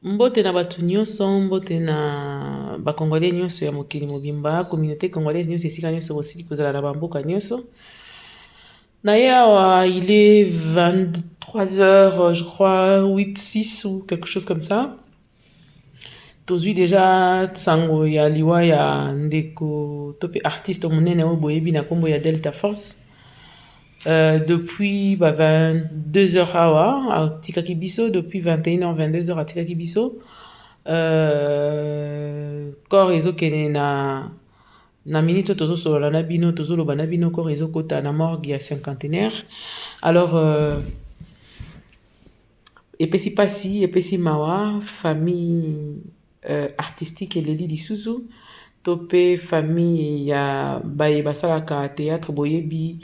Mbote na bato nyonso, mbote na ba congolais nyonso ya mokili mobimba, communauté congolaise nyonso esika nyonso bosili kozala na bamboka nyonso. Na ye awa, il est 23 heures, je crois, 8, 6 ou quelque chose comme ça. Tozwi déjà sango ya liwa ya ndeko to mpe artiste monene oyo boyebi na nkombo ya Delta Force. Depuis ba 22 heures awa atikaki biso, depuis 21 heures, 22 heures atikaki biso. Corps ezokende na minute oyo tozosolola na bino, tozoloba na bino, corps ezokota na morgue ya Cinquantenaire. Alors epesi mpasi, epesi mawa, famille artistique eleli lisusu, to mpe famille ya baye basalaka théâtre. Boyebi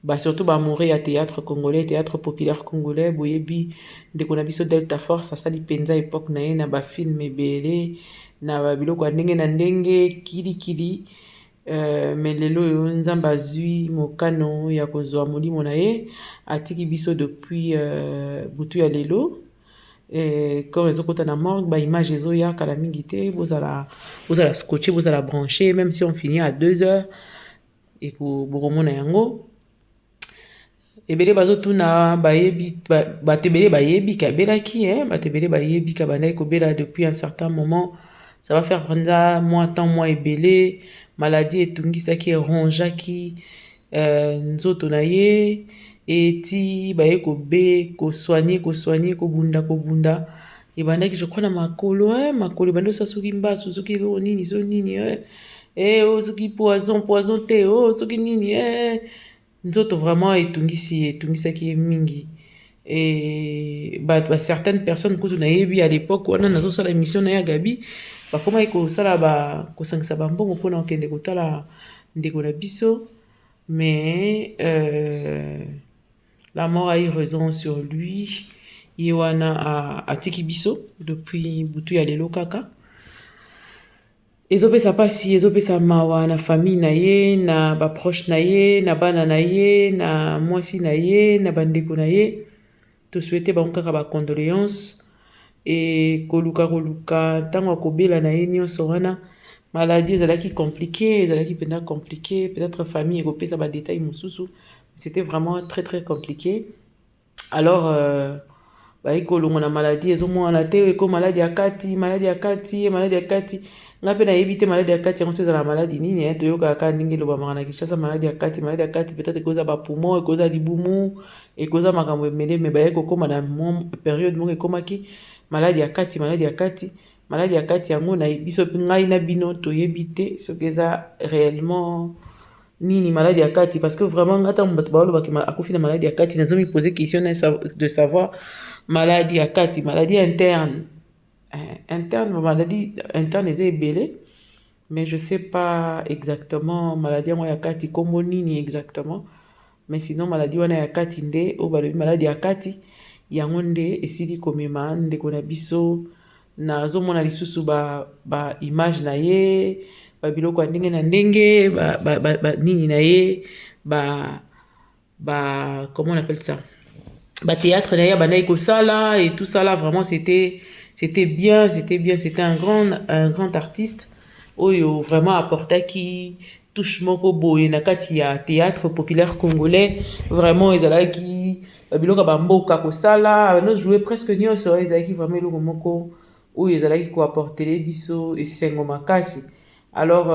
ba surtout baamoureux ya théâtre congolais, théâtre populaire congolais, boyebi ndeko na biso Delta Force asali mpenza époque na ye na bafilm ebele, na babiloko ya ndenge na ndenge kilikili. Mais lelo oyo Nzambe azwi mokano ya kozwa molimo na ye, atiki biso depuis butu ya lelo. Corps ezokota na morgue, baimage ezoya kala mingi te. Bozala, bozala scotché, bozala branché, même si on finit à 2 heures, bokomona yango. Ebele bazotuna, bayebi, bato ebele bayebi ke abelaki, bato ebele bayebi ke abandaki kobela depuis un certain moment. Ça va faire mpenza mwa temps mwa ebele. Maladie etungisaki, erongeaki nzoto na ye, eti baye kobe kosoigner, kosoigner, kobunda, kobunda. Ebandaki, je crois, na makolo, makolo ebandi osala soki mbasu, soki eloko nini, so nini, oh, soki poison, poison te, oh, soki nini, nzoto vraiment etungisi, etungisaki ye mingi. E ba certaines personnes kutu nayebi à l'époque wana nazosala émission na ya Gabi, bakomaki kosala ba kosangisa bambongo mpona kokende kotala ndeko na biso. Mais la mort a eu raison sur lui. Ye wana atiki biso depuis butu ya lelo kaka. Ezopesa mpasi, ezopesa mawa na famille na ye, na baproche na ye, na bana na ye, na mwasi na ye, na bandeko na ye. Tosouhaiter bango kaka bacondoléance. E koluka, koluka ntango akobela na ye nyonso wana, maladie ezalaki compliqué, ezalaki mpenza compliqué. Peut-être famille ekopesa badétail mosusu. C'était vraiment très très compliqué. Alors bayi kolongo na maladie ezomonana te, eko maladie ya kati, maladie ya kati, maladie ya kati. Nga mpe nayebi te maladie ya kati yango so ezala maladie nini. Toyokaka kaka ndenge elobamaka na Kinshasa, maladie ya kati, maladie ya kati. Peut-être ekozala bapoumon, ekozala libumu, ekozala makambo ebele. Mais baye kokóma na période moko ekomaki maladie ya kati, maladie ya kati, maladie ya kati. Yango na biso, ngai na bino, toyebi te soki eza réellement nini maladie ya kati, parce que vraiment nga, ntango bato balobaki akufi na maladie ya kati, nazomipose question de savoir maladie ya kati, maladie interne, interne, maladie interne eza ebele, mais je sais pas exactement maladie yango ya kati nkombo nini exactement. Mais sinon maladie wana ya kati nde oyo balobi maladie ya kati, yango nde esili komema ndeko na biso. Nazomona lisusu ba image na ye, babiloko ya ndenge na ndenge, ba nini na ye, ba comment on appelle ça, bathéâtre na ye abandaki kosala et tout ça là. Vraiment, c'était bien, c'était bien. C'était un grand artiste oyo vraiment apportaki touche moko boye na kati ya théâtre populaire congolais. Vraiment ezalaki babiloko ya bamboka kosala, bano presque nyonso. Ezalaki vraiment eloko moko oyo ezalaki koapporter biso esengo makasi. Alors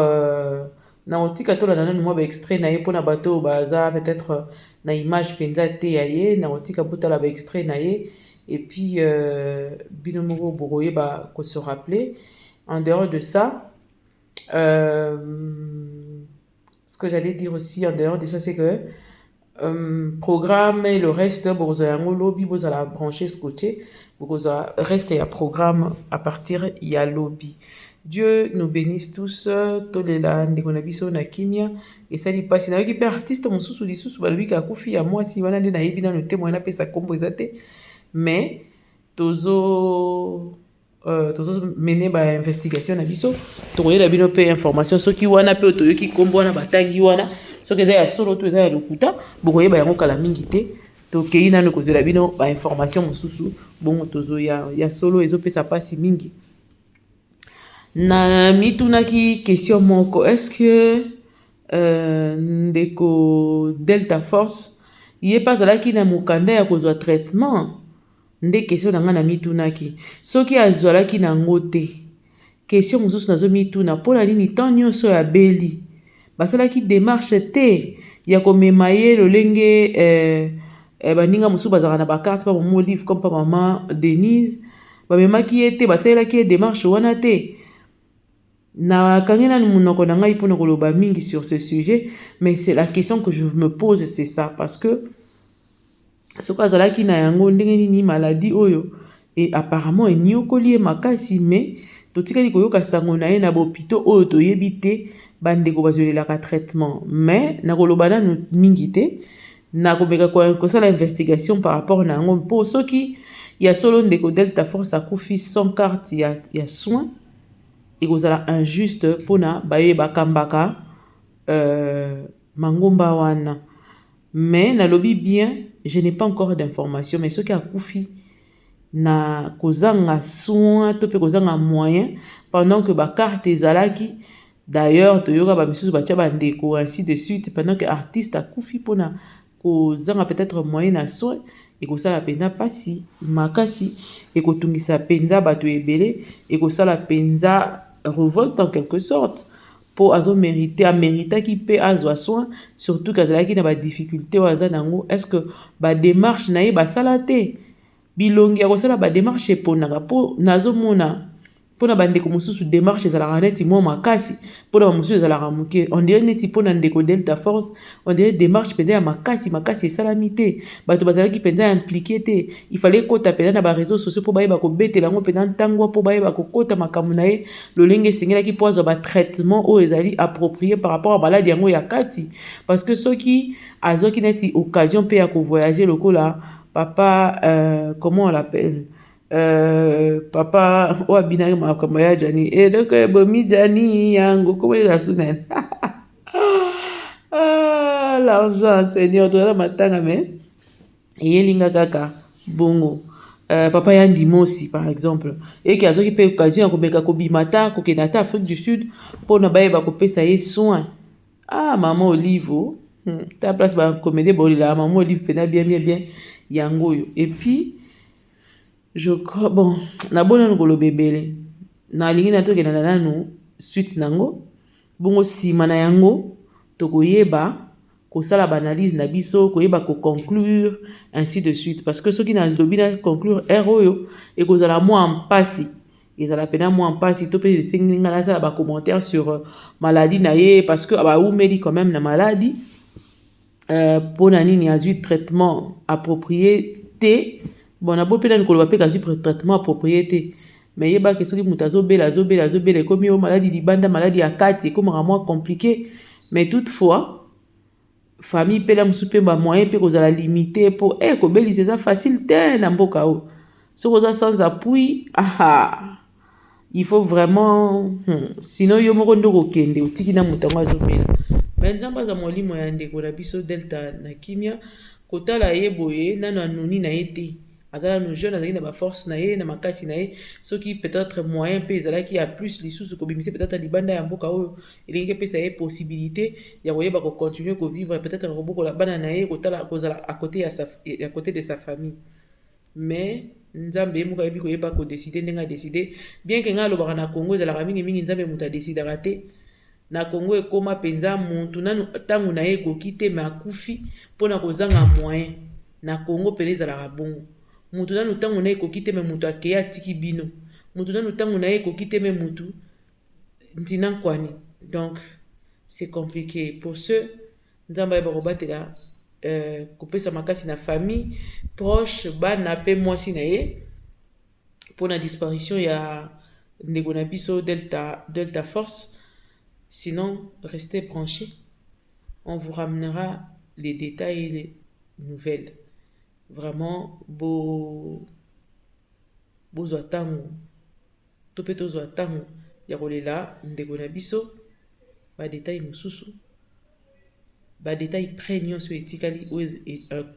na kotika tolanda nanu mwa baextrait na ye mpona bato oyo baza peut-être na image mpenza te ya ye. Na kotika botala baextrait na ye et puis bino moko bokoyeba kose rappeler. En dehors de ça, ce que j'allais dire aussi en dehors de ça, c'est que programme et le reste bokozwa yango lobi. Bozala branché, scotché, bokozwa reste ya programme à partir ya lobi. Dieu nous bénisse tous. Tolela ndeko na biso na kimia. Esali mpasi. Nayoki mpe artiste mosusu lisusu balobiki akufi, ya mwasi wana nde nayebi nano te, moye napesa nkombo eza te, mais tozomene bainvestigation na biso. Tokoyela bino mpe information soki wana mpe toyoki nkombo wana batangi wana, soki eza ya solo to eza ya lokuta, bokoyeba yango kala mingi te. Tokei nanu kozwela bino ba information mosusu, bongo tozoya. Ya solo, ezopesa mpasi mingi. Na mitunaki question moko: est ce que ndeko Delta Force ye mpe azalaki na mokanda ya kozwa traitement? Nde question na ngai na mitunaki. Soki azwalaki nango te, question mosusu nazomituna: mpona nini ntan nyonso oyo abeli, basalaki démarche te ya komema ye lolenge baninga mosusu bazalaka na bacarte, pa mama Olive comme pa mama Denise, bamemaki ye te, basalelaki ye démarche wana te? Nakangi nanu monoko na ngai mpona koloba mingi sur ce sujet, mais c'est la question que je me pose, c'est ça, parce que soki azalaki na yango, ndenge nini maladie oyo e apparemment enyokoli ye makasi, mais totikali koyoka sango na ye na bahôpitaux oyo toyebi te, bandeko bazwelelaka traitement? Mais nakoloba nanu mingi te, nakomeka kosala investigation par rapport na yango, mpo soki ya solo ndeko Delta Force akufi sans carte ya soin, ekozala injuste mpona baye bakambaka mangomba wana. Mais nalobi bien, je n'ai pas encore d'information, mais soki akufi na kozanga soin to mpe kozanga moyen pendant que bacarte ezalaki, d'ailleurs toyoka bamisusu batia bandeko, ainsi de suite, pendant que artiste akufi mpona kozanga peut-être moyen na soin, ekosala mpenza mpasi makasi, ekotungisa mpenza bato ebele, ekosala mpenza révolte en quelque sorte, mpo azomérite, améritaki mpe azwa soin, surtout ke azalaki na badifficulté oyo aza nango. Est ce que badémarche na ye basala te? Bilongi ya kosala badémarche eponaka, mpo nazomona mpona bandeko mosusu démarche ezalaka neti mwa makasi, mpona bamosusu ezalaka moke. On dirait neti mpona ndeko Delta Force, on dirait démarche mpenza ya makasi makasi esalami te, bato bazalaki mpenza impliqué te. Il fallait kota mpenza na baréseaux sociaux mpo bayeba kobetela yango mpenza ntango, mpo bayeba kokota makambo na ye lolenge esengelaki, mpo azwa batraitement oyo ezali approprié par rapport à maladie yango ya kati. Parce que soki azwaki neti occasion mpe ya kovoyage lokola papa, comment on l'appelle, papa oyo abinaki makambo ya Jani, eloko ebomi Jani yango komolela sunene, ah, l'argent, Seigneur, toza matanga, me eyelinga kaka bongo. Papa ya Ndimosi par exemple, eke azwaki mpe occasion ya komeka kobima ta kokende ata Afrique du Sud mpona bayeba kopesa ye soin. Ah, mama Olive, ta place bacomédie bolelaka mama Olive mpenza bien bien bien yango oyo. Et puis je crois, bon, naboni nanu koloba ebele, nalingi na tokenda na nanu suite nango bongo. Nsima na yango tokoyeba kosala baanalyse na biso, koyeba koconclure, ainsi de suite, parce que soki nalobi na conclure heure oyo, ekozala mwa mpasi, ezala mpenza mwa mpasi, to mpe esengi ngai nasala bacommentaire sur maladie na ye, parce que baumeli quand même na maladie. Mpona nini azwi traitement approprié te? Bon, nabo mpe nani koloba mpe azwi traitement approprié te, mais yebaki soki moto azobela, azobela, azobela, ekomi oyo maladie libanda, maladie ya kati, ekomaka mwa compliqué. Mais toutefois famille mpe na mosusu mpe bamoyen mpe kozala limité, mpo kobelisa eza facile te na mboka oyo. Soki oza sans appui, aha, il faut vraiment, sinon yo moko nde okokende otiki na moto yango azobela. Me Nzambe aza molimo ya ndeko na biso Delta na kimia. Kotala ye boye, nano anoni na ye te, aza nano jeune, azalaki na baforce na ye, na makasi na ye. Soki peut-être moyen mpe ezalaki ya plus lisusu kobimisa peut-être libanda ya mboka oyo, elingi epesa ye possibilité ya koyeba kocontinue kovivre, peut-être kobokola bana na ye, kotala kozala à côté, ya, sa, à côté de sa famille. Mais Nzambe ye moko ayebi koyeba kodécider ndenge adécider. Bien ke ngai alobaka, na Congo ezalaka mingimingi Nzambe moto adécidaka te. Na Congo ekóma mpenza motu nanu ntango na ye ekoki te, me akufi mpona kozanga moyen. Na Congo mpena ezalaka bongo, motu nanu ntango na ye ekoki te, me moto akei atiki bino. Motu nanu ntango na ye ekoki te, me motu ntina nkwani. Donc c'est compliqué. Pour ceux, Nzambe ayeba kobatela, kopesa makasi na famille proche, bana mpe mwasi na ye, mpona disparition ya ndeko na biso Delta Force. Sinon, restez branchés, on vous ramènera les détails et les nouvelles. Vraiment, bo bozwa ntango to mpe tozwa ntango ya kolela ndeko na biso, badétail mosusu. Ba détails près nyonso etikali oyo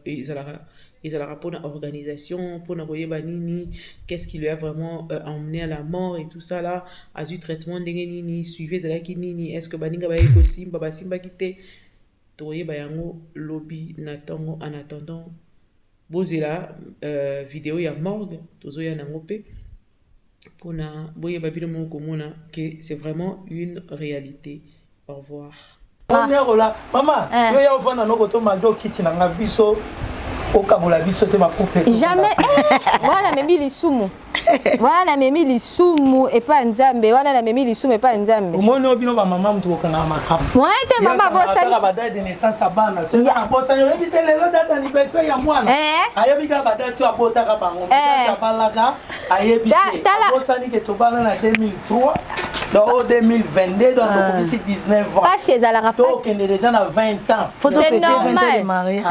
ezalaka ezalaka mpona organisation, mpona koyeba nini, qu'est-ce qui lui a vraiment emmené à la mort et tout ça là, azwi traitement ndenge nini, suivi ezalaki nini, est ce que baninga baye kosimba, basimbaki te, tokoyeba yango lobi na ntongo. En attendant, bozela video ya morgue, tozoya nango mpe mpona boyeba bino moko komona que c'est vraiment une réalité. Au revoir. Onyakola mama, yo ya ofanda noko to malgré okiti na nga, biso okabola biso te, bacouple. Jamais. Wana namemi lisumu, wana namemi lisumu epai ya Nzambe, wana namemi lisumu epai ya Nzambe. Omoni oyo, bino bamama mutu kokangaka makambo. Moyen te, mama bosani. Badate de naissance ya bana, soki abosani, oyebi te lelo date anniversaire ya mwana, ayebi kaka badate oyo abotaka bango, abalaka ayebi te. Abosani ke tobala na 2003, donc oyo 2022, donc tokokisi 19 ans. Pasi ezalaka. Tokende déjà na 20 ans. C'est normal,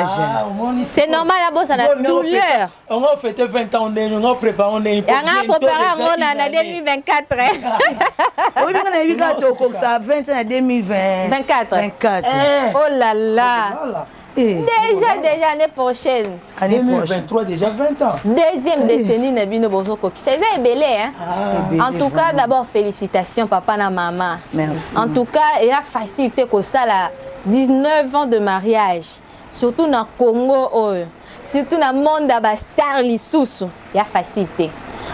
c'est normal abosana douleur. Ongo fête 20 ans ndenge ongo prépare ndenge. Yanga prépare yango na 2024. Oyebi nga, nayebi kaka tokokisa 20 ans na 2020. 24. 24. Oh là là, déjà, déjà année prochaine. Année 2023, déjà 20 ans. Deuxième décennie na bino bozokokisa, eza ebele, hein? Ah. En tout cas, d'abord félicitations papa na mama. Merci. En tout cas, eza facile te kosala 19 ans de mariage, surtout na Congo oyo, surtout na monde ya bastar lisusu, ya facile te.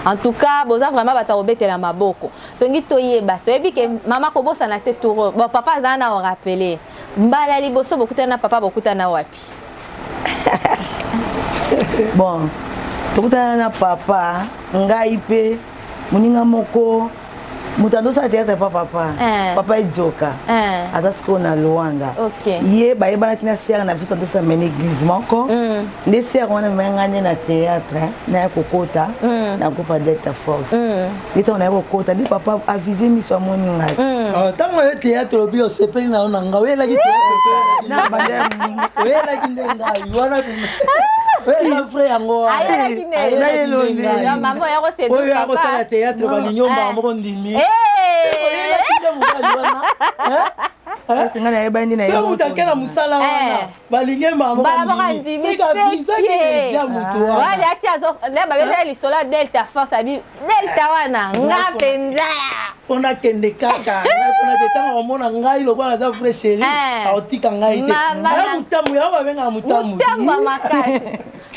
En tout cas, boza vraiment bato ya kobetela maboko. Tongi toyeba, toyebi ke mama kobosana te turo. Bon, papa azala na orappeler mbala liboso bokutana na papa, bokutana wapi? Bon, tokutana na papa, ngai mpe moninga moko, moto andosala théâtre pa papa. Papa Edzoka aza sikoyo na Luanda. Ye bayebanaki na sere na biso, tandosala mene église moko. Nde sere wana mema ngai nde na théâtre, naya kokota na groupe ya Delta Force. Nde ntango naya kokota, nde papa avise miso, amoni ngai. Ntango yo théâtre, olobi osepeli na yo na ngai, oyelaki théâtre, oyelaki nde ngai wana, oyo eza vrai yango. Ayelaki nde mama oya kosedu. Oyo akosala théâtre, balingi ombaka moko, ndimi oyelaki nde mobali wana. Ese ngai nayebani nde. So moto ake na mosala wana, balingi mbala moko, andimi. Seke moto wana ati babetala lisolo ya Delta Force, abi Delta wana nga mpenza. Mpona kende kaka mpona te, ntango amona ngai lokola naza vrai chéri, aotika ngai te. Motambu yango babengaka motambu. Motambu ya makasi.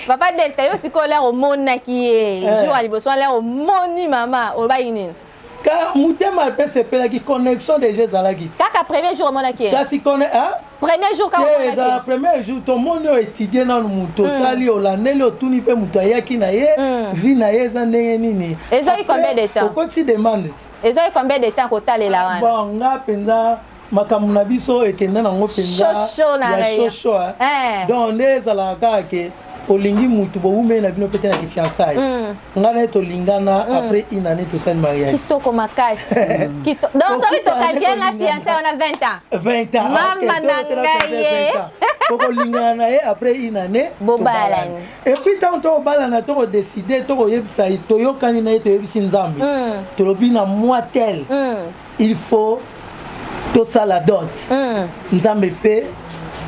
Papa Delta, yo sikoyo lere omonaki ye jour ya liboso, lere omoni mama, olobaki nini? Ka motema mpe sepelaki, connexion déjà ezalaki. Kaka premier jour omonaki ye? Kasi Premier jour kaka? Ezala premier jour, tomoni oyo, étudie nanu moto, otali, olandeli, otuni mpe moto ayaki na ye, vie na ye eza ndenge nini. Ezwaki combien de temps? Okotisi demande. Ezwaki combien de temps kotalela wana? Bon, nga mpenza makambo na biso ekende nango mpenza ya shosho. Donc nde ezalaka kaka ke olingi mutu, bowumeli na bino mpe te na kifiançailles. Ngai na ye tolingana, après une année tosali mariage. Kitoko makasi. Donc soki tocalculer na fiançailles wana, 20 ans? 20 ans. Mama na ngai ye. Okolingana na ye, après une année bobalani. Et puis ntango tokobalana, tokodécider, tokoyebisa ye, toyokani na ye, toyebisi Nzambe, tolobi na mois tel il faut tosala dot. Nzambe mpe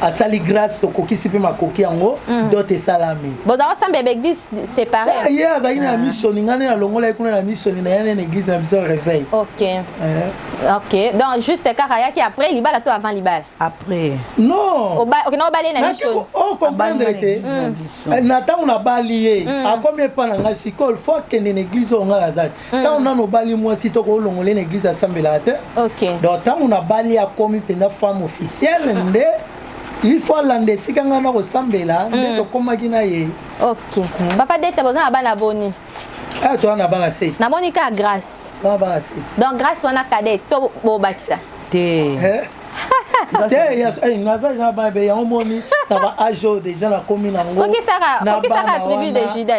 asali grâce, tokokisi mpe makoki yango, dot esalami. Bozala osambela baéglise séparé? Ye azalaki na misoni, ngai nde nalongola ye kuna na misoni na ye, nde na église na biso ya réveil. Ok, donc juste kaka ayaki après libala to avant libala? Après. Non. Okenda obali ye na mission? Ocomprendre te, na ntango nabali ye, akomi epa na ngai. Sikoyo faut akende na église oyo ngai naza. Ntango nano obali mwasi, toko olongola ye na église asambelaka te. Donc ntango nabali, akomi mpenza femme officielle, nde il faut alanda esika ngai na kosambela, nde tokomaki na ye. Ok, papa Delta, boza na bana boni? Toza na bana 7. Namoni kaka Grâce. Na bana 7. Donc Grâce wana cadet to bobakisa? Te. Te, naza na bana be yango, moni na ba âge oyo déjà nakomi nango. Kokisaka tribu de Juda.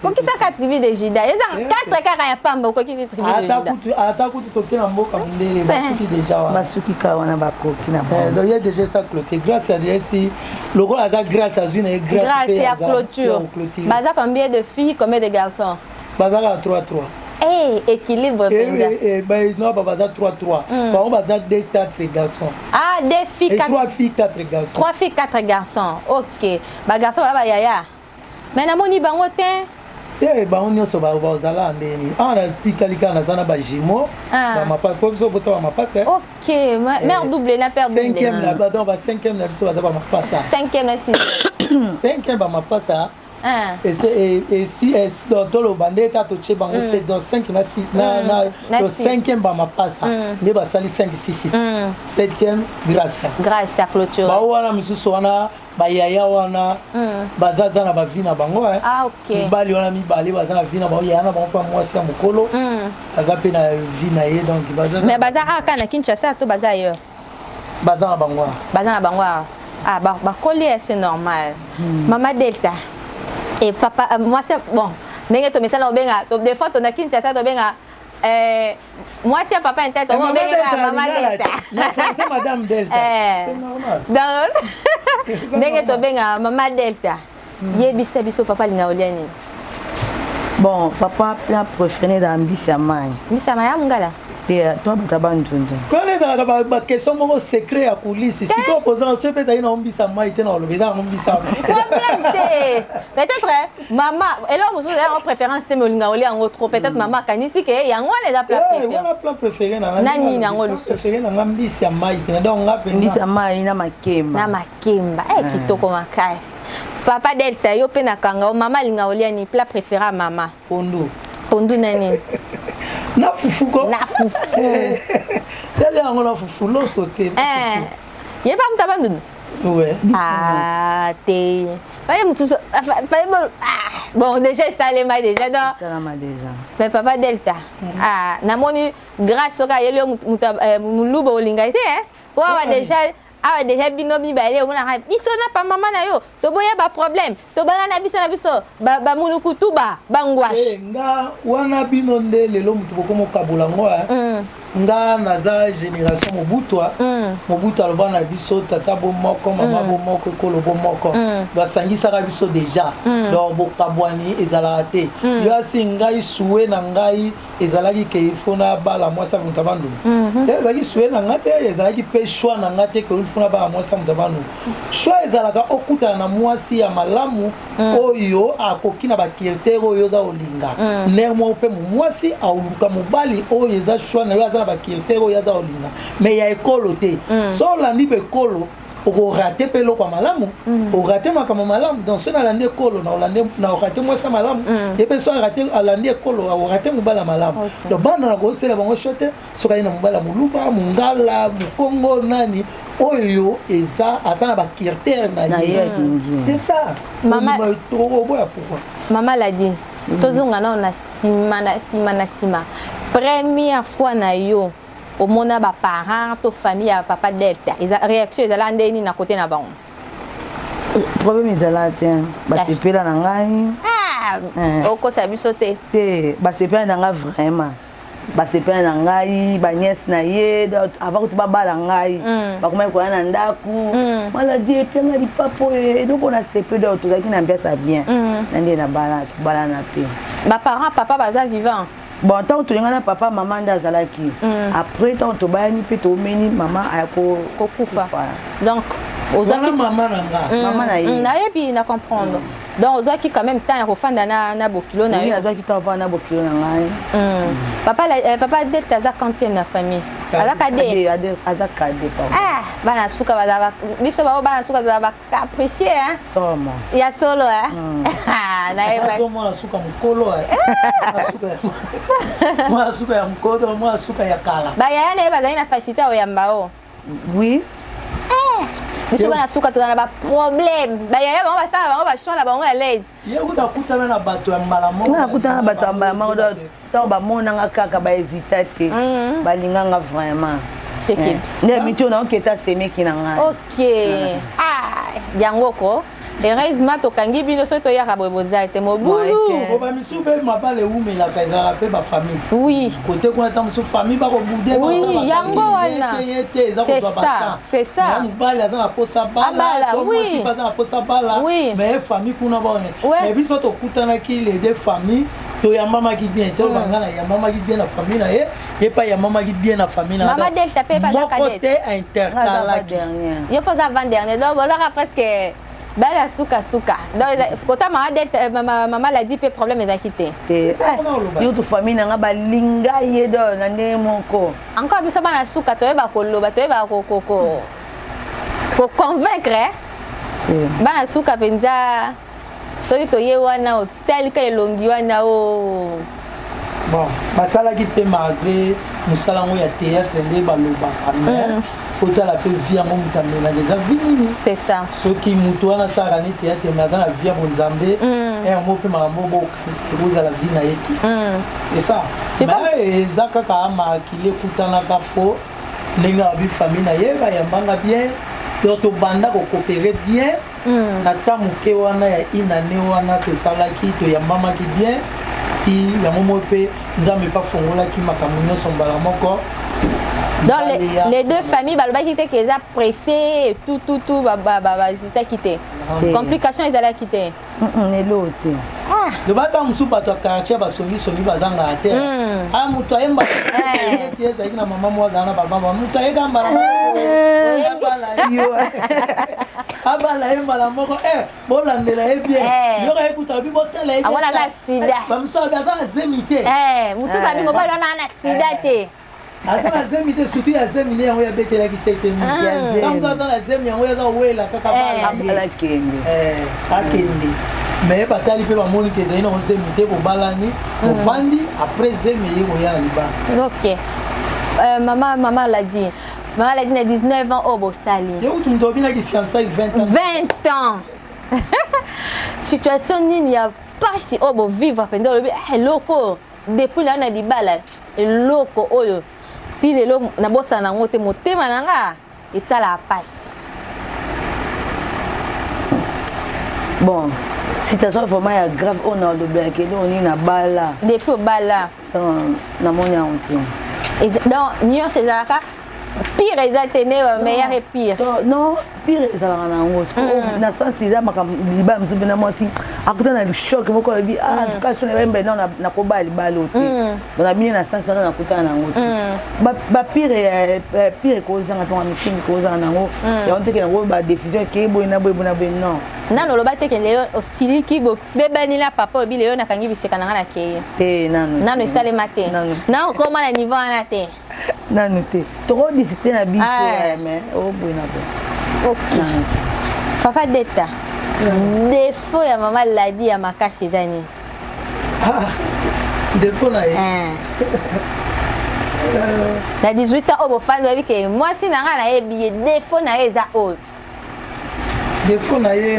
Kokisaka tribu de Juda, eza 4 kaka ya pamba, okokisi tribu de Juda. Ata kutu toke na mboka mondele, basuki déjà wana. Basuki kaka wana, bakoki na. Donc ye déjà esa clôture, Grâce adresi lokola aza Grâce, azwi na ye. Grâce ya clôture. Baza combien de filles, combien de garçons? Bazaka 3 3. Hey, équilibre mpenza. No, baza 3 3. Bango baza 2 4 garçons. Ah, 2 filles, 4 3 filles, 4 garçons. 3 filles, 4 garçons. OK. Ba garçons ba ba yaya. Mais namoni bango te. Te, bango nyonso bazala ndeni. Awa natikali kaka naza na bajumeaux, bamapasa, po biso bota bamapasa. OK, mère double na père double. Cinquième na donc ba cinquième na biso baza bamapasa. Cinquième na sixième. Cinquième bamapasa. Esi toloba nde ta totie bango se donc 5 na 6 na donc cinquième bamapasa nde basali 5 6 7, septième Grâce. Grâce à clôture. Bao wana misusu wana, bayaya wana baza za na bavie na bango. Ah, ok. Mibali wana mibale baza na vie na bango, yaya na bango mpe mwasi ya mokolo aza mpe na vie na ye, donc baza. Mais baza kaka na Kinshasa to baza ailleurs? Baza na bango awa. Baza na bango awa. Ah, bakoli, c'est normal. Mama Delta et papa, moi c'est bon ndenge tomesala obenga des fois tona Kinshasa, tobenga mwasi ya papa inte, tobenga mama Delta. Na français, madame Delta. C'est normal. Donc ndenge tobenga mama Delta, yebisa biso, papa alinga olia nini? Bon, papa, plat préféré na mbisi ya mai. Mbisi ya mai ya mongala. Te, to bato bandundu. Wana ezalaka baquestion moko secret ya coulisse. Sikoyo kozala so mpe ezali na mbisa mai te, na oloba eza yango mbisa. Problème te, peut-être mama eloko mosusu eza yango préférence te, mais olinga olia yango trop. Peut-être mama akanisi ke yango wana eza plat préféré. Wana plat préféré na nga. Na nini yango lisusu? Préféré na nga, mbisi ya mai te, donc nga mbisi ya mai na makemba. Na makemba, kitoko makasi. Papa Delta, yo mpe nakanga o mama alinga olia nini, plat préféré ya mama? Pondu. Pondu na nini? Na fufu ko. Na fufu. Yali yango na fufu, loso te. Ye pa mutu abandundu? Ouais. Ah te, fallait mutu fallait, ah bon, déjà esalema déjà donc. Esalama déjà. Mais papa Delta, ah, namoni Grâce, soki ayeli yo mutu moluba, olinga te po awa déjà, awa déjà bino mibale omonaka biso na pa mama na yo, toboya baproblème, tobala na biso na biso bamunuku tuba bangwash. Nga wana bino nde lelo motu bokoma okabola ngo. Nga naza génération Mobutu. Mobutu aloba na biso: tata bo moko, mama bo moko, ekolo bo moko. Donc asangisaka biso déjà, donc bokabwani ezalaka te. Yo asi ngai souhait na ngai ezalaki ke il faut nabala mwasi ya moto ya Bandundu te. Ezalaki souhait na nga te, ezalaki mpe choix na nga te ke il faut nabala mwasi ya moto ya Bandundu. Choix ezalaka okutana na mwasi ya malamu oyo akoki na bacritère oyo oza kolinga. Ndenge moko mpe mwasi aoluka mobali oyo eza choix na yo, aza na bacritère oyo aza kolinga, mais ya ekolo te. So olandi bekolo, okorater mpe eloko ya malamu, orater makambo malamu. Donc soki nalandi ekolo, na orater mwasi ya malamu, ye mpe so alandi ekolo, akorater mobali ya malamu. Donc bana na kosala bango choix te soki aye na mobali ya moluba, mongala, mokongo, nani oyo eza aza na bacritère na ye. C'est ça, oboya pourquoi? Mama Ladine, tozonga nano na nsima, na nsima, na nsima. Première fois na yo omona baparent to famille ya papa Delta, eza réaction ezala nde nini na kote na bango? Problème ezala te, basepela na ngai. Okosa biso te. Te, basepela na ngai vraiment, basepela na ngai. Banièce na ye, avant kutu babala ngai, bakomaki koya na ndako: maladi epianga lipapo oyo, eloko na sepe. Donc tozalaki na ambiance ya bien na nde na bala, tobalana mpe. Baparent papa baza vivant? Bon, ntango tolingana papa, mama nde azalaki. Après, ntango tobayani mpe tomeni, mama aya kokufa. Donc ozwaki mama na nga. Mama na ye. Nayebi, na comprendre. Donc ozwaki quand même temps ya kofanda na bokilo na yo? Nazwaki temps ofanda na bokilo na ngai. Papa, papa Delta aza quantième na famille? Aza cadet? Aza cadet. Ah, bana suka bazala biso bao, bana suka bazala bacapricieux, hein. Somo. Ya solo, nayeba mwana suka mokolo, mwana suka ya mokolo, mwana suka ya kala. Bayaya na ye bazali na facilité ya oyamba o? Oui. Biso bana suka toza na baproblème, bayaya bango basala bango bachoix na bango à l'aise. Ye kuta akutana na bato ya mbala moko. Nga nakutana na bato ya mbala moko, ntango bamonanga kaka, bahésita te, balinganga vraiment. Sekebi. Nde miti oyo naoketa semeki na ngai. Ok, ah, yango ko heureusement tokangi bino. Soki toyaka boye, boza te mobulu. Po bamisu mpe mabala ewumelaka, ezalaka mpe bafamille. Kote kuna ta mosusu famille bakobude. Oui, yango wana. Ye te, eza C'est kozwa ça, batemps. c'est ça. Mobali aza na posa bala, Abala, to mwasi mpe aza na posa bala, mais famille kuna baone. Mais biso tokutanaki, les deux familles. Toyambamaki bien, toloba nga nayambamaki bien na famille na ye, ye mpe ayambamaki bien na famille na Mama Delta mpe baza moko cadette. te intercalaki. Yo mpo oza avant dernier, donc bozaka presque bala sukasuka. Donc kota mama Delta, mama Ladi mpe problème ezalaki te. Te, yo to famille na nga balinga ye do na ndenge moko. Encore biso bana suka toyeba koloba, toyeba koconvaincre bana suka mpenza. Soki toye wana otalika elongi wana o Bon, batalaki te malgré mosala yango ya théâtre nde balobaka, mais otala mpe vie yango moto amelaka eza vie nini. C'est ça. Soki moto wana asalaka ni théâtre mais aza na vie ya bonzambe, yango mpe makambo bokanisa ekozala vie na ye te. C'est ça. Mais eza kaka makili ekutanaka mpo ndenge abi famille na ye bayambanga bien, donc tobanda kocoopérer bien. Na ta moke wana ya inane wana tosalaki, toyambamaki bien ti yango mo mpe Nzambe mpe afongolaki makambo nyonso mbala moko. Donc les deux familles balobaki te ke eza pressé, tout tout tout, bazitaki te, complication ezalaki te. Elo te. Loba ata mosusu bato ya quartier basongisongi bazangaka te. A moto ayemba neti ezalaki na mama mo azala na babamba, moto ayeka mbala abala ye mbala moko, bolandela ye bien, yoka ye kuta bi botala ye. Aza sida. Bamosusu abi aza na zemi te. Mosusu abi mobali wana ana sida te. Aza na zemi te, surtout ya zemi nde yango yabetelaki sete mingi. Ntango aza na zemi yango aza kowela kaka bala ye akende, mais batali mpe bamoni ke ezali nango zemi te, bobalani, bovandi, après zemi eye koya na libala. Ok, mama Ladi, na 19 ans oyo bosali, Ye kutu moto obinaki fiançailles 20 ans. 20 ans, situation nini ya mpasi oyo bovivre mpenza, olobi eloko depuis na yo na libala, eloko oyo ti lelo nabosana yango te, motema na nga esalaka mpasi? Bon, situation vraiment ya grave oyo nalobelaka eloko nini na bala? Depuis obala. Namoni yango te. Donc nyonso ezalaka pire, eza te nde meilleur et pire? Non, pire ezalaka na yango na sens eza makambo libala mosusu mpena mwasi akuta na choc moko, alobi en tout cas so nayembe non, nakobala libala oyo te. Donc nabini na sens wana nakutana na yango te. Bapire pire ekozanga ntonga mikili kozanga na yango yango teke nango badécision ekei boye na boye boye na boye, non. Nano oloba te ke lelo osiliki, bobebani na papa, olobi lelo nakangi biseka na nga nakeye? Te, nano. Nano esalema te? Nano okoma na niveau wana te? Nano te, tokodiscute na biso mais oboye na boye. Ok, papa Deta, défaut ya mama Ladi ya makasi eza nini? Défaut na ye? Na 18 ans oyo bofandi, oyebi ke mwasi na ngai nayebi ye, défaut na ye eza oyo. Défaut na ye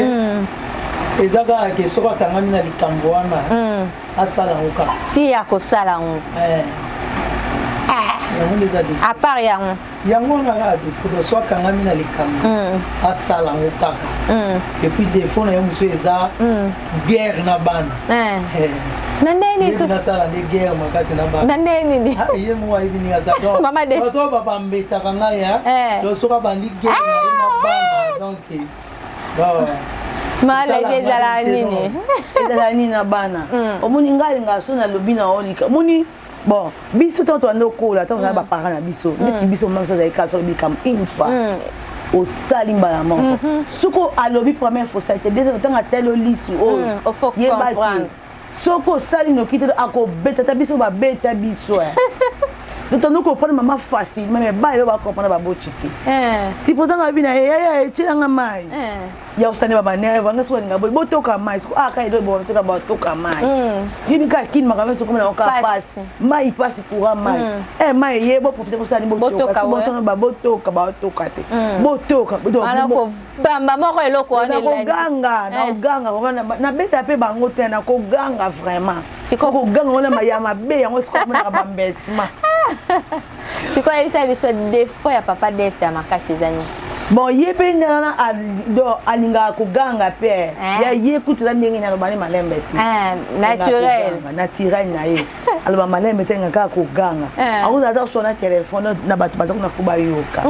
eza kaka ke soki akangami na likambo wana, asala yango kaka. Ti ya kosala yango. Yango nde eza défaut. À part yango? Yango wana kaka défaut. Donc so akangami na likambo, asala yango kaka. Et puis défaut na ye mosusu eza guerre na bana. Na ndenge nini? Nasala nde guerre makasi na bana. Na ndenge nini? Ye moko ayebi ndenge asala. Bato babambetaka ngai ya, donc soki abandi guerre na ye na bana, donc Maladi ezalaka nini? Ezalaka nini na bana? Omoni ngai alingaka so nalobi na olika, omoni, bon, biso ntango tobanda okola, ntango tozala baparent na biso, neti biso mama biso azali kaka so alobi likambo une fois, osali mbala moko. Soki alobi première fois, osali te, deuxième, ntango atali olisu oyo, yeba te soki osali noki te, akobeta. Ta biso babeta biso, donc tando mama facilement, mais bana bacomprendre, baboti te. Supposant nga bi na ye, yaya etielanga mai ya osani, babanere vanga soki balinga boye botoka mai, soki aka edo bo soki batoka mai, yebi kaka kini makambo nyonso komona oka pasi, mai pasi, courant, mai mai ye boprofite bosani botoka, babotoka, baotoka te, botoka. Bamba moko eloko wana. Nakoganga, nakoganga, nabeta mpe bango te, nakoganga vraiment, koganga wana ya mabe yango sikoyo omonaka bambetima. Sikoyo yebisa biso défaut ya papa Delta makasi eza nini? Bon, ye mpe nana alingaka koganga mpe ya ye kutu eza ndenge aloba ne malembe te. Naturel. Naturel na ye, aloba malembe te, nga kaka koganga, akozala ata sona telefone na bato baza kuna fo bayoka.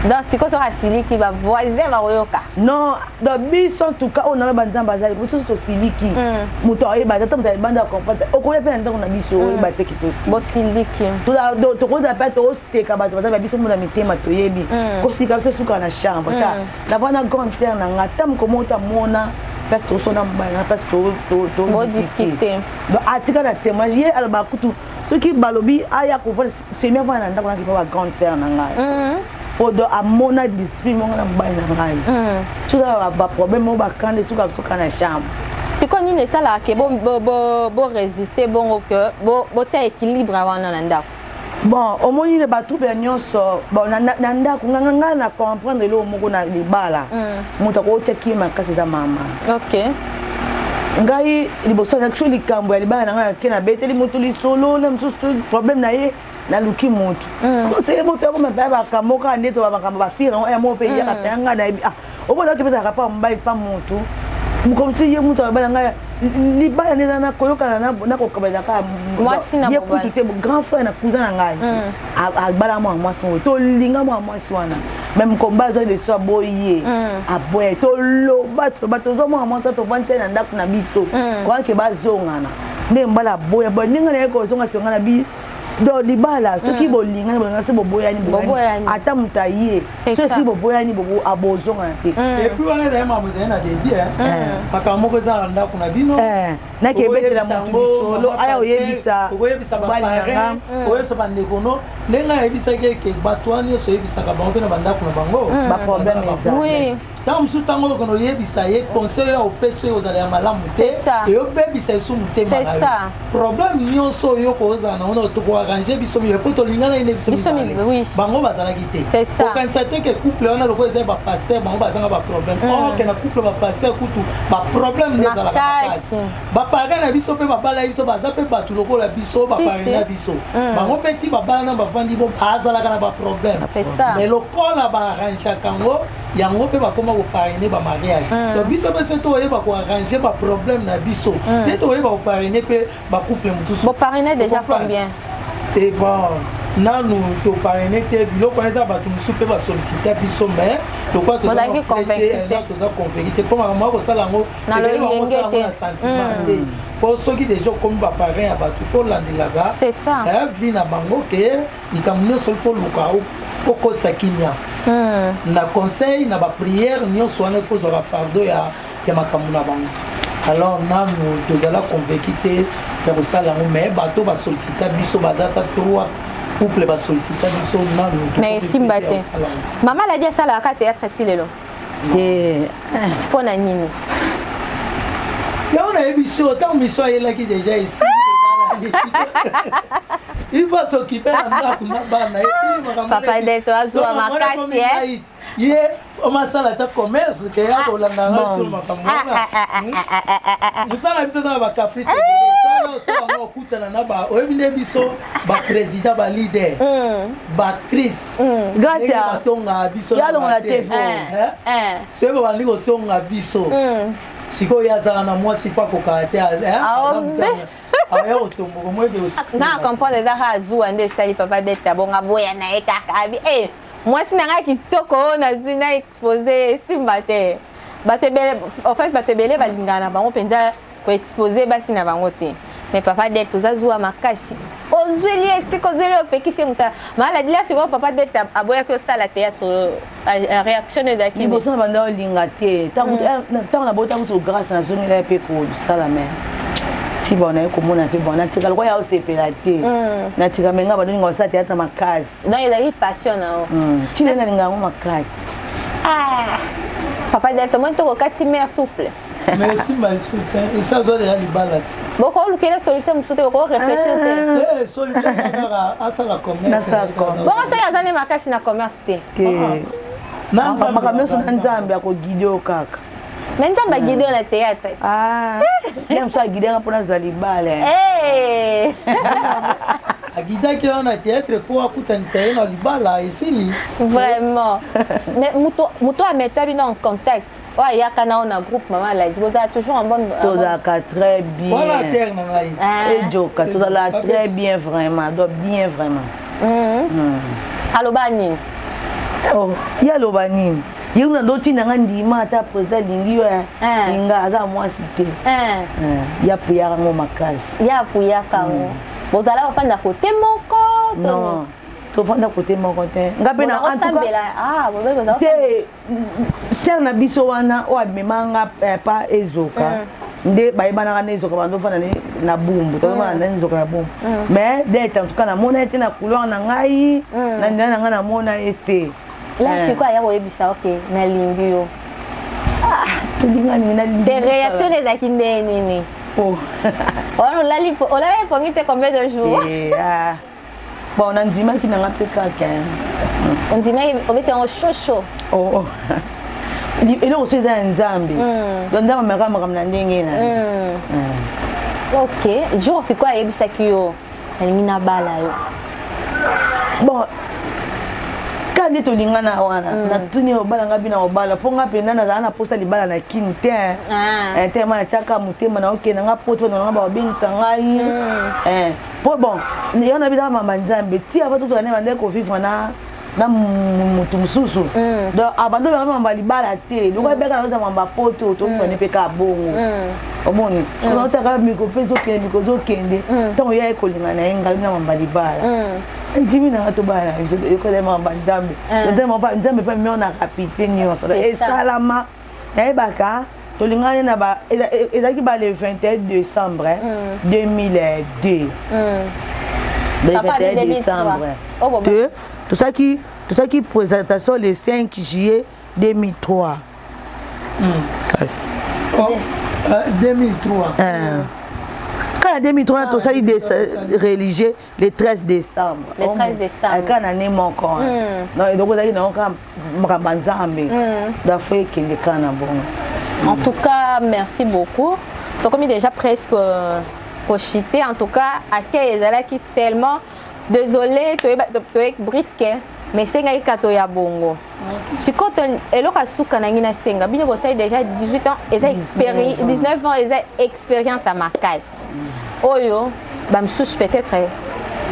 Donc sikoyo soki asiliki, bavoisin bakoyoka? Non, donc biso, en tout cas, oyo naloba, Nzambe azali. Biso tosiliki, moto ayeba ata moto ayebanda comprendre. Okoya mpe na ndako na biso, oyeba te ke tosiliki. Bosiliki. Tokozala mpe toseka, bato baza biso mona mitema, toyebi kosilika. Biso esukaka na chambre. Ta navanda grande sœur na nga, ta moko moko tamona place tosona mobali na place. Bodiscute. Donc atika na témoignage, ye alobaka kutu soki balobi aya kovanda semi, avanda na ndako naki mpo ba grande sœur na ngai, po do amona discipline moko na mobali na ngai. Soki baproblème moko bakanda, esuka suka na chambre. Sikoyo nini esalaka ke borésister bongo, ke botia équilibre wana na ndako? Bon, omoni ne batrouble ya nyonso, bon, na ndako nga na comprendre eloko moko na libala: moto akotia kimia makasi eza mama. Ngai liboso nazalaki so likambo ya libala na ngai, nake nabeteli moto lisolo na mosusu, problème na ye, naluki motu seye moto yakoma mpe makambo kaka nde to makambo bafire yango ya moko mpe eyaka mpe ngai nayebi. Ah, omona oki mpezalaka pa mobali pa motu, comme si ye moto abala ngai. Libala nde eza na koyokana, na kokabela kaka. Mwasi na ye mobali. Kutu te, grand frère na cousin na ngai abala mwana mwasi moko, tolinga mwana mwasi wana, même komba azwa leso, aboyi ye, aboya. Toloba, toloba, tozwa mwana mwasi wana, tovandi na ndako na biso koyake bazongana nde mobali aboya boya ndenge na ye kozonga songa na bi. Donc libala, soki bolingani, bolingani, soki boboyani, Boboyani. ata moto aye. C'est soki ça. soki boboyani, abozongana te. Et puis wana ezali makambo ezali na début, makambo moko eza na ndako na bino. Nake ebetela Okoyebisa motu yango, lisolo, mama aya pasteur, oyebisa okoyebisa mobali na nga. baparrain, okoyebisa bandeko no ndenge ayebisaki eke bato wana nyonso oyebisaka bango mpe na bandako na bango. Baproblème eza. Ntango mosusu, ntango oyo okende oyebisa ye, conseil oyo opesi oyo ozala ya malamu te, C'est ça. eyobebisa esu motema C'est na yo. ça. Problème nyonso oyo kozala na wana, tokoarrange biso mibale po tolingana ye nde biso Biso mibale. Bango bazalaki te. C'est ça. Kokanisa te ke couple wana lokola eza bapasteur, bango bazanga baproblème. Or ke na couple bapasteur kutu baproblème nde ezalaka Makasi. makasi. Baparrain na biso mpe babala biso, baza mpe bato lokola biso. Baparrain si. na biso, bango mpe ti babala na bavandi bo bazalaka na baproblème. C'est ça. Mais lokola baarrangeaka yango, yango mpe bakóma koparrainer bamariage. Donc biso mpe so toyeba koarrange baproblème na biso nde toyeba koparrainer mpe bacouple mosusu. Boparrainer déjà? Comprendre? Combien? E bon, nanu toparrainer te. Biloko wana eza bato mosusu mpe basollicita biso, mais lokola Bozalaki convaincu te. toza convaincu te mpo makambo ya kosala yango, Na ebele bango lolenge osala yango te. na sentiment te, mpo soki déjà okomi baparrain ya bato, faut olandelaka C'est ça. vie na bango, ke likambo nyonso faut luka okotisa kimia na conseil, na baprière nyonso wana, faut ozwaka fardeau ya makambo na bango. Alors nanu tozala convaincu te ya kosala yango, mais bato basollicita biso baza ata trois couple basollicita biso nanu. Mais esimba te. Mama Ladi asalaka théâtre ti lelo? Te. Mpo na nini? Yango nayebi so ntango miso ayelaki déjà esili, il faut s'occuper na ndako na bana, esili makambo. Papa Delto azwa makasi, eh? Ye omasala ata commerce ke ya kolanda ngai sur makambo wana. Mosala biso eza na bacaprice, sala osala ngo, okutana na ba oyebi nde biso baprésident, baleader, baactrice. Grâce à- Batonga biso Ya longola te fo. Soki babandi kotonga biso sikoyo, ye azala na mwasi mpo akokaka te. Ah, mbe. Aya kotomboka moyebe. Na comprendre, eza kaka zuwa nde esali Papa Delta bongo, aboya na ye kaka abi e mwasi na ngai kitoko oyo nazwi na expose esimba te. Bato ebele, en fait, bato ebele balingaka na bango mpenza koexpose basi na bango te, mais Papa Delta oza zuwa makasi, ozweli esika ozweli, opekisi ye mosala maladila. Sikoyo Papa Delta aboyaki osala théâtre, réaction ezalaki? Liboso na banda olinga te. Ntango nabota kutu Grâce, nazongela ye mpe kosala, mais ti bon naye komona mpe bon, natika lokola ya osepela te, natika. Me nga bandolinga kosala théâtre makasi. Donc ezalaki passion na yo? Ti lelo nalinga yango makasi. Ah, Papa Delta, moi tokokati mer souffle. Mais esimba lisusu te, esi azwa deja libala te. Bokolukela solution mosusu te? Bokoréfléchir te? Eh, solution kaka asala commerce. Nasala commerce. Bongo soki aza nde makasi na commerce te? Te. Na Nzambe. Makambo nyonso na Nzambe akoguide yo kaka. Mais Nzambe aguide yo na théâtre? Ah, nde mosu aguide nga mpona azala libala. Eh! Aguidaki wana na théâtre mpo akutanisa ye na libala, esili. Vraiment, mais moto ameta bino en contact, oyo ayaka na yo na groupe, Mama Ladi, bozala toujours en bonne Tozalaka très bien. Wana terre na ngai. Ah. Ejoka, tozala très bien vraiment, donc bien vraiment. Aloba nini? Oh, ye aloba nini? Ye kuna ndo tinda nga ndima ata président alingi yo eh. Eh. Linga aza mwasi te. Eh. Eh, ya puyaka ngo makasi. Ya puyaka ngo. Bozala kofanda kote moko to Non. Tofanda kote moko te. Nga pe na en tout cas osambela ah bobe bozala te sœur na biso wana oyo amema nga eh, pa ezoka nde bayebanaka na ezoka bandofanda na bumbu tozofanda na ezoka na bumbu mais dete en tout cas namona ye te na couloir na ngai na nzela na ngai namona ye te. La sikoyo aya koyebisa oke nalingi yo. Ah, tolingani nalingi. Te réaction ezalaki ndenge nini? Oh. Wana olali olali pongi te combien de jours? Eh, ah. Bon, nandimaki nanga mpe kaka. Ondimaki obeti yango chaud chaud. Oh. Eloko so eza ya Nzambe, donc Nzambe ameka makambo na ndenge na ye. Ok, jour sikoyo ayebisaki yo nalingi nabala yo. Bon, ka nde tolingana wana natuni obala nga bina obala mpo nga mpenza nazala na posa libala na kini te. Ah. Te ma natiaka motema na okende nga poto na nga babengisa ngai. Po bon yo na bizaka mamba Nzambe ti ava tokutana ne bandaki kovivre na motu mosusu, donc abandi obanga mamba libala te lokola ebeka na mamba poto tokutana mpe kaka bongo. Omoni otaka miko mpe ezokende miko ezokende ntango ya ye kolinga na ye ngai na mamba libala ndimi nanga tobala na biso ekola mamba Nzambe Nzambe mpe amemi na rapidité nyonso esalama. Nayebaka tolingani na ba ezalaki ba le 21 décembre 2002, le 21 décembre te tosalaki présentation le 5 juillet 2003 kasi. Oh, 2003. Kaka na 2003 tosali religieux le 13 décembre. Le 13 décembre. Kaka na année moko. Donc eloko ezalaki nango kaka makambo ya Nzambe, donc faut ekende kaka na bongo. En tout cas, merci beaucoup. Tokomi déjà presque kochuter. En tout cas, accueil ezalaki tellement, désolé, toye brusque, mais esengaki kaka toya bongo. Sikoyo eloko ya suka na ngai nasenga bino, bosali déjà 18 ans, eza 19 ans, eza expérience ya makasi oyo bamisusu peut-être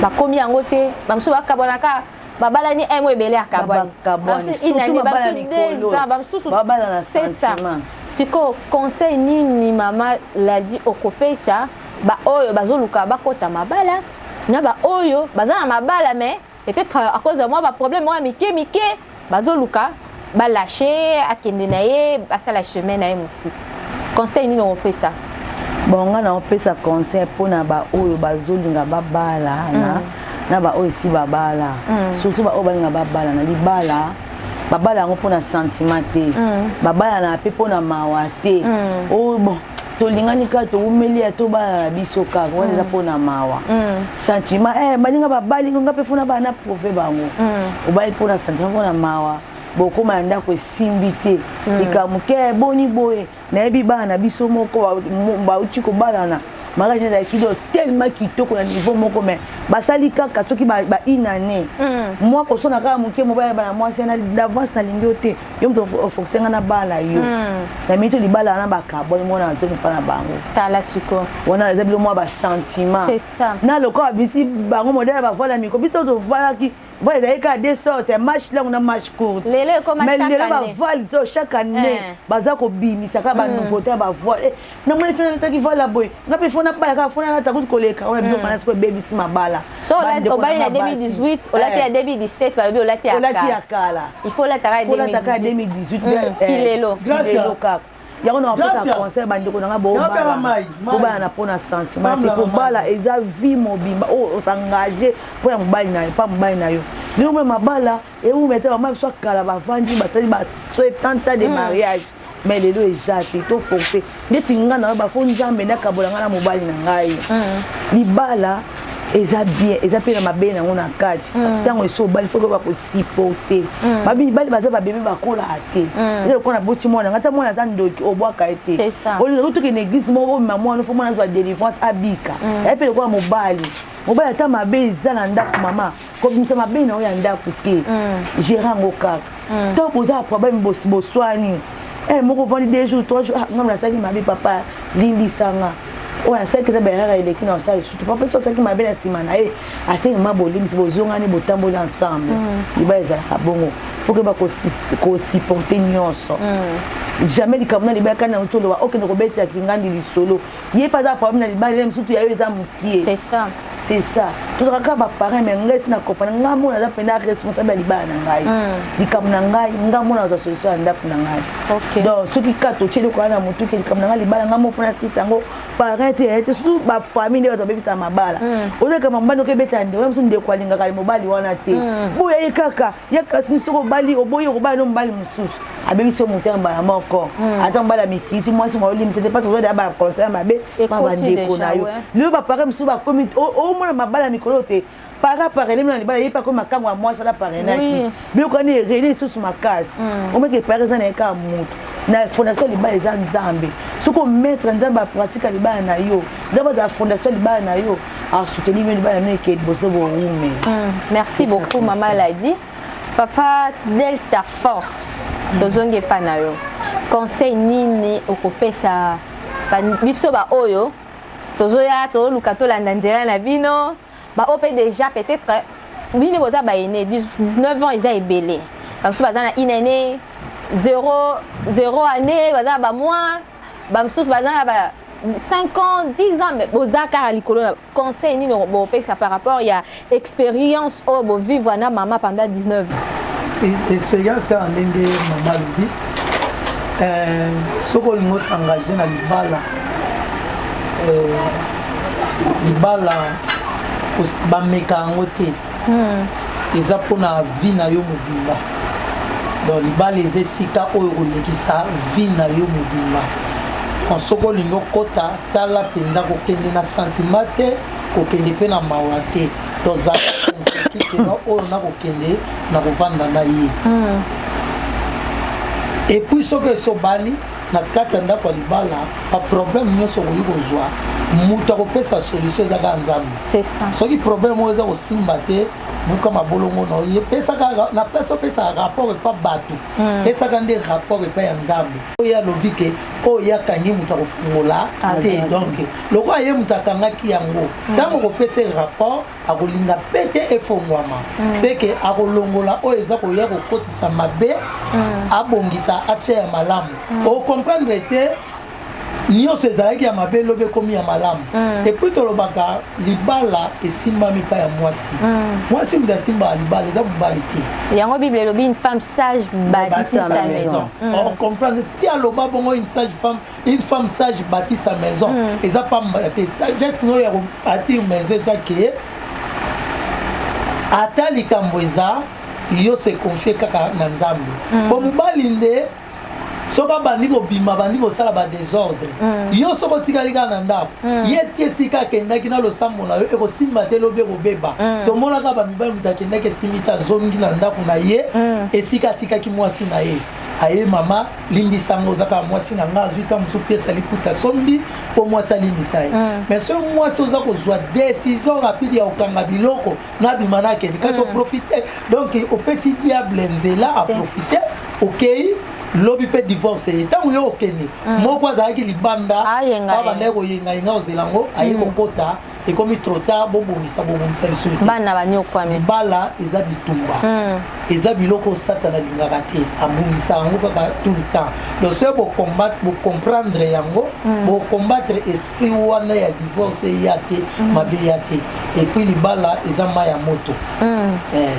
bakomi yango te. Bamisusu bakabwanaka, babalani un mois, ebele akabwani, une année, bamisusu 2 ans, bamisusu c'est ça. Sikoyo conseil nini mama Ladi okopesa baoyo bazoluka bakota mabala na baoyo baza na mabala, mais peut-être à cause de moi baproblème moko ya mike mike bazoluka balâcher, akende na ye asala chemin na ye mosusu, conseil nini okopesa? Bon, nga na opesa conseil mpona baoyo bazolinga babala na baoyo esi babala, surtout baoyo balinga babala na libala, babala yango mpona sentiment te, babalana mpe mpona mawa te. Oyo bon tolingani kaka, towumeli ya tobala na biso kaka, wana eza mpona mawa. Sentiment, baninga babali nga mpe fona bana prouve bango. Obali mpona sentiment, mpona mawa, bokóma na ndako esimbi te, likambo ke boni boye. Nayebi bana na biso moko bauti kobalana, mariage ezalaki do tellement kitoko na niveau moko, mais basali kaka soki ba une année mwa kosona kaka moke, mobali bana mwasi na d'avance nalingi yo te, yo moto oforce nga na bala yo na mingi to libala wana bakabwani, mwana azongi mpa na bango. Tala sikoyo. Wana eza bilo mwa basentiment C'est ça. Na lokola babisi bango modèle ya bavoile ya miko, biso tovalaki voile ezalaki kaka deux sortes, manche longue na manche courte. Lelo ekoma Mais chaque lelo année. bavoile to chaque année baza kobimisa kaka banouveauté ya bavoile. Namoni fana nataki voile ya boye, nga mpe fona bala kaka fona nata kuti koleka wana biloko wana sikoyo ebebisi mabala. So Bandeko obali na na nga basi. 2018, olati ya 2017, balobi olati ya olati ya kala. Kala. Il faut olataka ya Faut olataka ya 2018. 2018. Kilelo. Gracia. Kilelo kaka yango na bapesa Gracia. conseil bandeko na nga Yapela mai, mai. bobala na mpona sentiment te. Pamela Kobala eza vie mobimba oyo osengage mpo ya mobali na yo, mpa mobali na yo. Lelo mona mabala ewuma te, bama biso akala bavandi basali ba 70 ans de mariage, mais lelo eza te. To force neti nga na yo bafo Nzambe nakabola nga na mobali na ngai. Libala eza bien, eza mpe na mabe nango na kati. Ntango esi obali, faut koyeba kosupporter. Mibali baza babebe, bakolaka te. Eza lokola naboti mwana nga, ata mwana aza ndoki, obwaka ye te. C'est ça. Olinga tokende église moko, omema mwana, faut mwana azwa délivrance, abika. Eya mpe lokola mobali. Mobali ata mabe eza na ndako, mama kobimisa mabe na oyo ya ndako te, gérer yango kaka. To boza na problème, boswani, moko ovandi 2 jours, 3 jours, ah, ngambo nasalaki mabe, papa limbisanga. Oyo asalaki eza baerreur eleki na osala lisusu. Papa soki asalaki mabe na nsima na ye, asengi ma bolimbisi, bozongani, botamboli ensemble. Libala ezalaka bongo, faut que bakosupporte nyonso. Jamais likambo na libala kani na motu oloba okende kobetela kingandi lisolo, ye mpe aza problème na libala ye mosusu, ya yo eza mokie. C'est ça. C'est ça, tozalaka kaka baparent. Mais ngai esi na comprendre, ngai mona aza mpenza responsable ya libala na ngai. Likambo na ngai, ngai mona azwa solution ya ndako na ngai. Donc soki kaka totie eloko wana na motu ke likambo na ngai, libala, ngai mofona sisa yango, parent te te, surtout bafamille nde bato babebisaka mabala. Ozalaka mobali okebetela ndeko mosusu, ndeko alingaka mobali wana te, boya ye kaka ya kasi soki obali, oboyi okobala no mobali mosusu, abebisi yo motema mbala moko. Ata mobali ya mikiti, mwasi mwa olimbisa te, parce ozoda baconseil mabe ma bandeko na yo. Lelo baparent mosusu bakomi omona mabala ya mikolo te, para parraine na libala, ye mpe akomi makango ya mwasi wana parrainaki, biloko wana erene lisusu makasi. Omeke parrain eza na ye kaka motu na fondation ya libala eza Nzambe. Soki omettre Nzambe apratique ya libala na yo, Nzambe azala fondation ya libala na yo, asoutenir yo, libala na yo ekee liboso, bowume. Merci beaucoup, mama Ladi. Papa Delta Force, tozongi epa na yo. Conseil nini okopesa biso baoyo tozoya, tozoluka tolanda nzela na bino, baoyo mpe déjà peut-être bino boza baene 19 ans eza ebele, bamosusu baza na une année, 0 0 année, baza na bamois, bamosusu baza na ba 5 ans, 10 ans, mais boza kaka likolo na conseil nini bopesa par rapport ya expérience oyo bovivre na mama pendant 19 ans? Expérience kaka ndenge mama alobi, soki olingi osengage na libala, libala bameka yango te. Eza mpona vie na yo mobimba. Donc libala eza esika oyo kolekisa vie na yo mobimba. Donc soki olingi okɔta, tala mpenza, kokende na sentiment te, kokende mpe na mawa te. Donc zala convaincu ke oyo nakokende na kovanda na ye. Et puis soki esi obali, na kati ya ndako ya libala, baproblème nyonso okoki kozwa, moto akopesa solution eza kaka Nzambe. Soki problème oyo eza kosimba te, buka mabolongo na yo, pesaka na place opesaka rapport epa bato, pesaka nde rapport epai ya Nzambe. Oyo alobi ke oyo ye akangi, moto akofungola te. Donc lokola ye moto akangaki yango, ntango okopesa rapport, akolinga mpe te efongwama, seke akolongola oyo eza koya kokotisa mabe, abongisa, atia ya malamu. Ocomprendre te, nyonso ezalaki ya mabe, lobi ekomi ya malamu. Et puis tolobaka libala esimbami mpa ya mwasi. Mwasi moto asimbaka libala, eza mobali te. Yango Bible elobi: une femme sage bâtit sa maison. Ocomprendre ti aloba bongo, une sage femme, une femme sage bâtit sa maison, eza pamba te. Sagesse noyo ya kobâtir maison eza ke ata likambo eza, yo se confie kaka na Nzambe. Po mobali nde soki abandi kobima, abandi kosala badésordre, yo soki otikali kaka na ndako, ye ti esika akendaki na losambo na yo ekosimba te, lobi ekobeba. Tomonaka bamibali, moto akendaki, esimbi te, azongi na ndako na ye, esika atikaki mwasi na ye, aye: "Mama, limbisanga, oza kaka mwasi na nga." Azwi ta mosusu piesa liputa, asombi mpo mwasi alimbisa ye. Mais soki mwasi oza kozwa décision rapide ya kokanga biloko, nabima, nakende, kasi oprofite, donc opesi diable nzela aprofite. Okei, lobi mpe divorce ye. Ntango yo okende, moko azalaki libanda, abandaki koyengayenga, ozela yango aye kokota, ekomi trop tard. Bobongisa, bobongisa lisusu te. Bana banyokwami. Libala eza bitumba, eza biloko Satana alingaka te, abongisa yango kaka tout le temps. Donc soki bocomprendre yango, bocombattre esprit wana ya divorce eya te, mabe eya te. Et puis libala eza mai ya moto.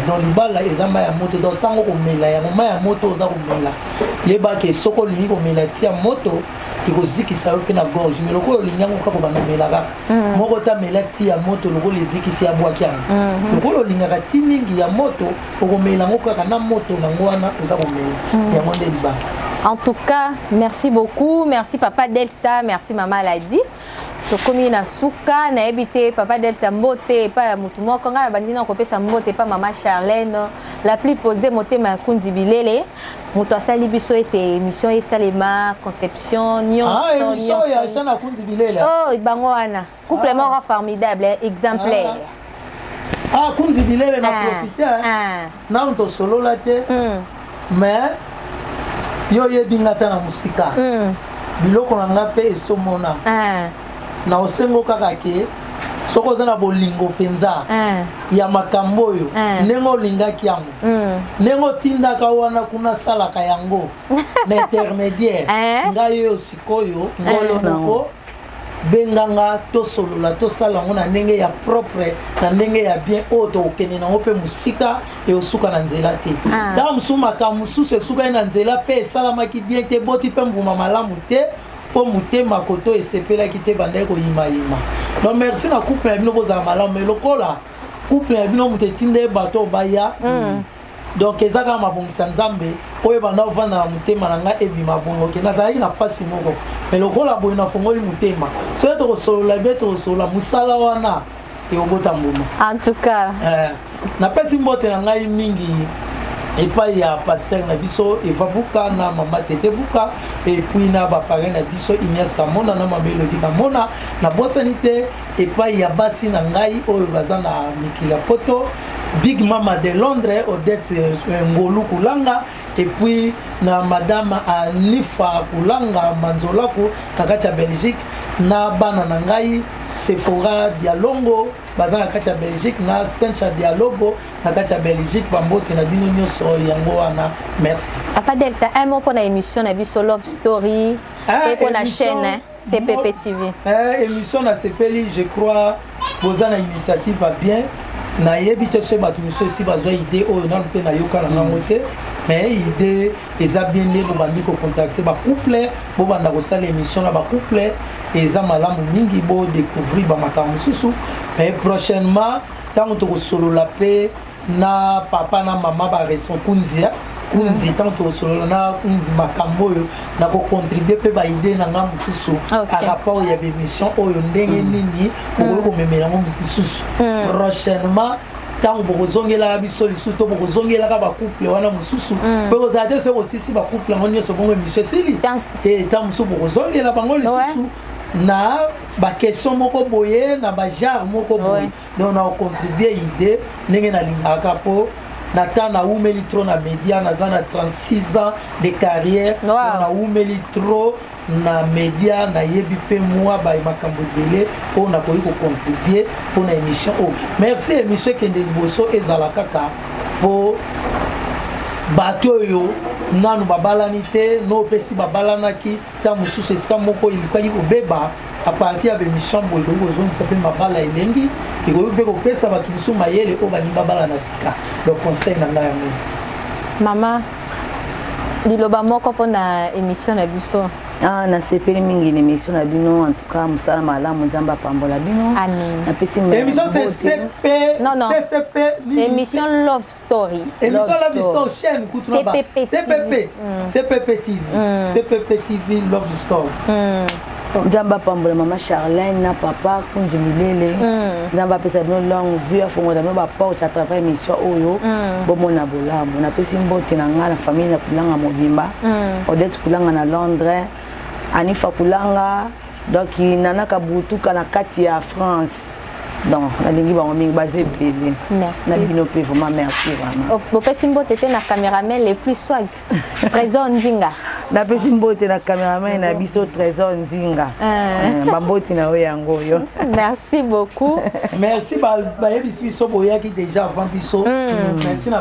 Donc libala eza mai ya moto. Donc ntango komela yango, mai ya moto oza komela, yebake soki olingi komela tia moto, ekozikisa yo mpe na gorge. Mais lokola olingi yango kaka, kobanda omela kaka moko ta mela ti ya moto, lokola ezikisi, abwaki yango. Lokola olingaka ti mingi ya moto, okomela yango kaka na moto nango wana oza komela yango nde libala. En tout cas, merci beaucoup. Merci Papa Delta, merci Mama Ladi. Tokomi na suka, nayebi te Papa Delta, mbote epai ya motu moko. Ngai na bandi na kopesa mbote epai Mama Charlène, la plus posée, motema ya kundi bilele, moto asali biso ete émission esalema, conception nyonso. Nyonso oh, bango wana couple moko formidable, exemplaire. Ah, kunzi bilele na profite nanu tosolola te, mais yo oyebi nga ta na mosika, biloko na nga mpe esomona. Na osengo kaka ke soki oza na bolingo mpenza ya makambo oyo, ndenge olingaki yango, ndenge otindaka wana kuna, asalaka yango na intermédiaire ngai oyo sikoyo, ngolo moko benganga, tosolola, tosala yango na ndenge ya propre, na ndenge ya bien, oyo tokokende nango mpe mosika, eosuka na nzela te. Ntango mosusu makambo mosusu esukaki na nzela mpe esalamaki bien te, boti mpe mbuma malamu te, mpo motema koto esepelaki te, bandaki koyimayima. Donc merci na couple na bino, bozala malamu. Mais lokola couple na bino moto etinda ye bato oyo baya, donc eza kaka mabongisa Nzambe oyo banda ovanda na motema na ngai ebima bongo. Ke nazalaki na mpasi moko, mais lokola boye nafongoli motema, soki tokosolola bien, tokosolola, mosala wana ekobota mbuma. En tout cas. Napesi mbote na ngai mingi epai ya pasteur na biso Eva Buka na mama Tete Buka, et puis na baparrain na biso Ignace Kamona na mama Elodi Kamona. Nabosani te epai ya basi na ngai oyo baza na mikili ya Poto, Big Mama de Londres, Odette Ngolu Kulanga, et puis na madame Anifa Kulanga Manzolaku na kati ya Belgique, na bana na ngai Sephora Dialongo baza na kati ya Belgique, na Saincha Dialogo na kati ya Belgique. Bambote na bino nyonso yango wana, merci. Papa Delta, un mot mpona émission na biso Love Story mpe mpona chaîne CPP TV. Émission nasepeli, je crois boza na initiative ya bien. Nayebi te soki bato mosusu esi bazwa idée oyo, nano mpe nayoka na ngango te, mais idée eza bien nde bobandi kocontacter bacouple, bobanda kosala émission na bacouple, eza malamu mingi, bodécouvrir bamakambo mosusu. Mais prochainement, ntango tokosolola mpe na papa na mama barespon Kunzia Kunzi, ntango tokosolola na Kunzi makambo oyo, nakocontribuer mpe baidée na nga mosusu par rapport ya baémission oyo, ndenge nini bokoki komemela yango lisusu prochainement. Ntango bokozongelaka biso lisusu to bokozongelaka bacouple wana mosusu, mpe kozala te soki bosisi bacouple yango nyonso bongo émission esili te. Ntango mosusu bokozongela bango lisusu na baquestion moko boye, na bagenre moko boye. Donc na kocontribuer idée ndenge nalingaka, mpo na temps naumeli trop na média, naza na 36 ans de carrière. Naumeli trop na média, nayebi mpe mwa ba makambo ebele oyo nakoki kocontribuer mpona émission oyo. Merci, émission ekende liboso, ezala kaka mpo bato oyo nanu babalani te, no opesi babalanaki, ntango mosusu esika moko elukaki kobeba, à partir ya baémission boye ekoki kozongisa mpe mabala elengi, ekoki mpe kopesa bato mosusu mayele oyo balingi babala na sika. Donc conseil na ngai yango. Mama, liloba moko mpona émission na biso. Ah, nasepeli mingi na émission na bino. En tout cas, mosala malamu, Nzambe apambola bino. Amin. Napesi émission, c'est CP. Non, non. CCP. Émission Love Story. Émission Love Story, chaîne. CPP. CPP, CPP TV, CPP TV, Love Story. Nzambe apambola mama Charlène na papa Kunzi Milele. Nzambe apesa bino longue vie, afongola bino baporte à travers émission oyo, bomona bolamu. Napesi mbote na ngai na famille na Kulanga mobimba, Odette Kulanga na Londres, Anifa Kulanga, donc Nanaka Butuka na kati ya France. Donc nalingi bango mingi, baza ebele. Merci. Na bino mpe vraiment merci, vraiment. Bopesi mbote te na caméraman le plus swag, Trésor Ndinga. Napesi mbote na caméraman na biso Trésor Nzinga. Bambote na oyo yango oyo. Merci beaucoup. Merci, bayebisi biso boyaki déjà avant biso. Merci na